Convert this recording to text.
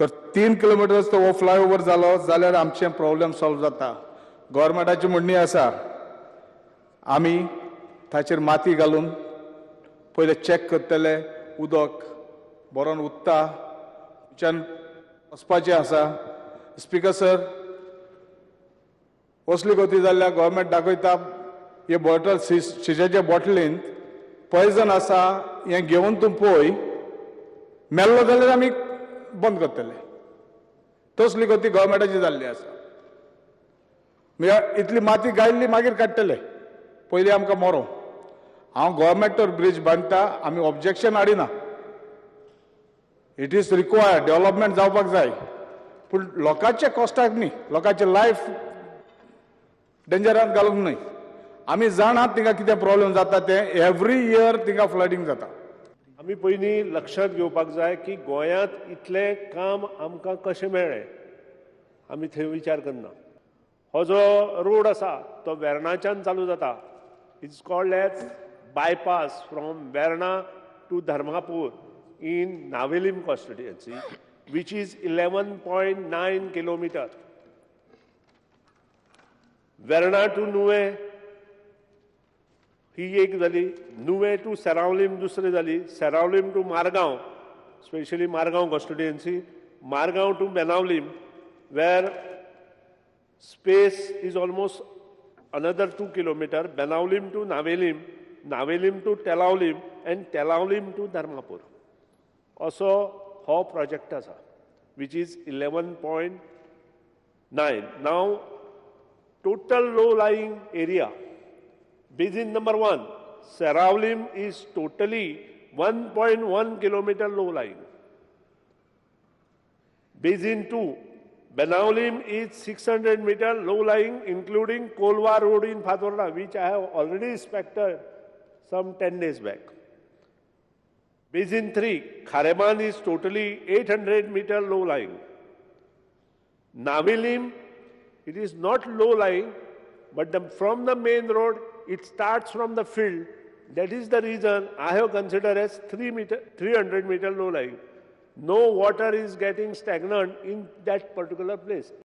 तर 3 किलोमिटर्स तो हो फ्लायओवर जालो जाल्यार आमचें प्रॉब्लेम सॉल्व जाता. गव्हर्मेंटाची म्हणणी आसा, आमी ताचेर माती घालून पयले चॅक करतले, उदक बरोन उत्ता च्यान वचपाचें आसा. स्पिकर सर, असली गती जाल्ल्यार गव्हर्मेंट दाखयता, हे बॉटल, शिशाच्या बॉटलींत पॉयजन आसा, हें घेवन तूं पळय, मेल्लो जाल्यार आमी बंद करतले. तसली गती गव्हर्मेंटाची जाल्ली आसा. म्हळ्यार इतली माती गायल्ली मागीर काडटले, पयलीं आमकां मरो. हांव गव्हर्मेंट तर ब्रीज बांदता, आमी ऑब्जेक्शन हाडिना. It is required, development जावपाक जाय, पूण लोकांच्या कॉस्टाक न्ही, लोकांचे लायफ डेंजरान घालूंक न्हय. आमी जाणात थिंगा कितें प्रॉब्लेम जाता तें. एवरी इयर थिंगा फ्लडींग जाता. आमी पयलीं लक्षांत घेवपाक जाय की गोंयांत इतलें काम आमकां कशें मेळ्ळें, आमी थंय विचार करना. हो जो रोड आसा तो वेर्णाच्यान चालू जाता. It's called as bypass from Verna to Dharmapur in Navelim constituency, which is 11.9 kilometer. Verna to Nuvem ही एक जाली, नुवें टू सेरावलीम दुसरी जाली, Seraulim to Margao, specially Margao constituency, Margao to Benaulim, where space is almost another 2 kilometer, Benaulim to Navelim, Navelim to Telaulim and Telaulim to Dharmapur. असो हो project आसा, which is 11.9. Now, total low lying area, basin number 1, Seraulim is totally 1.1 kilometer low lying. Basin 2, Benaulim is 600 meter low lying, including Kolwa Road in Fatorda, which I have already inspected some 10 days back. Basin 3, Kharebandh is totally 800 meter low lying. Navelim, it is not low lying, but from the main road, it starts from the field. That is the reason I have considered as 3 meter, 300 meter low lying. No water is getting stagnant in that particular place.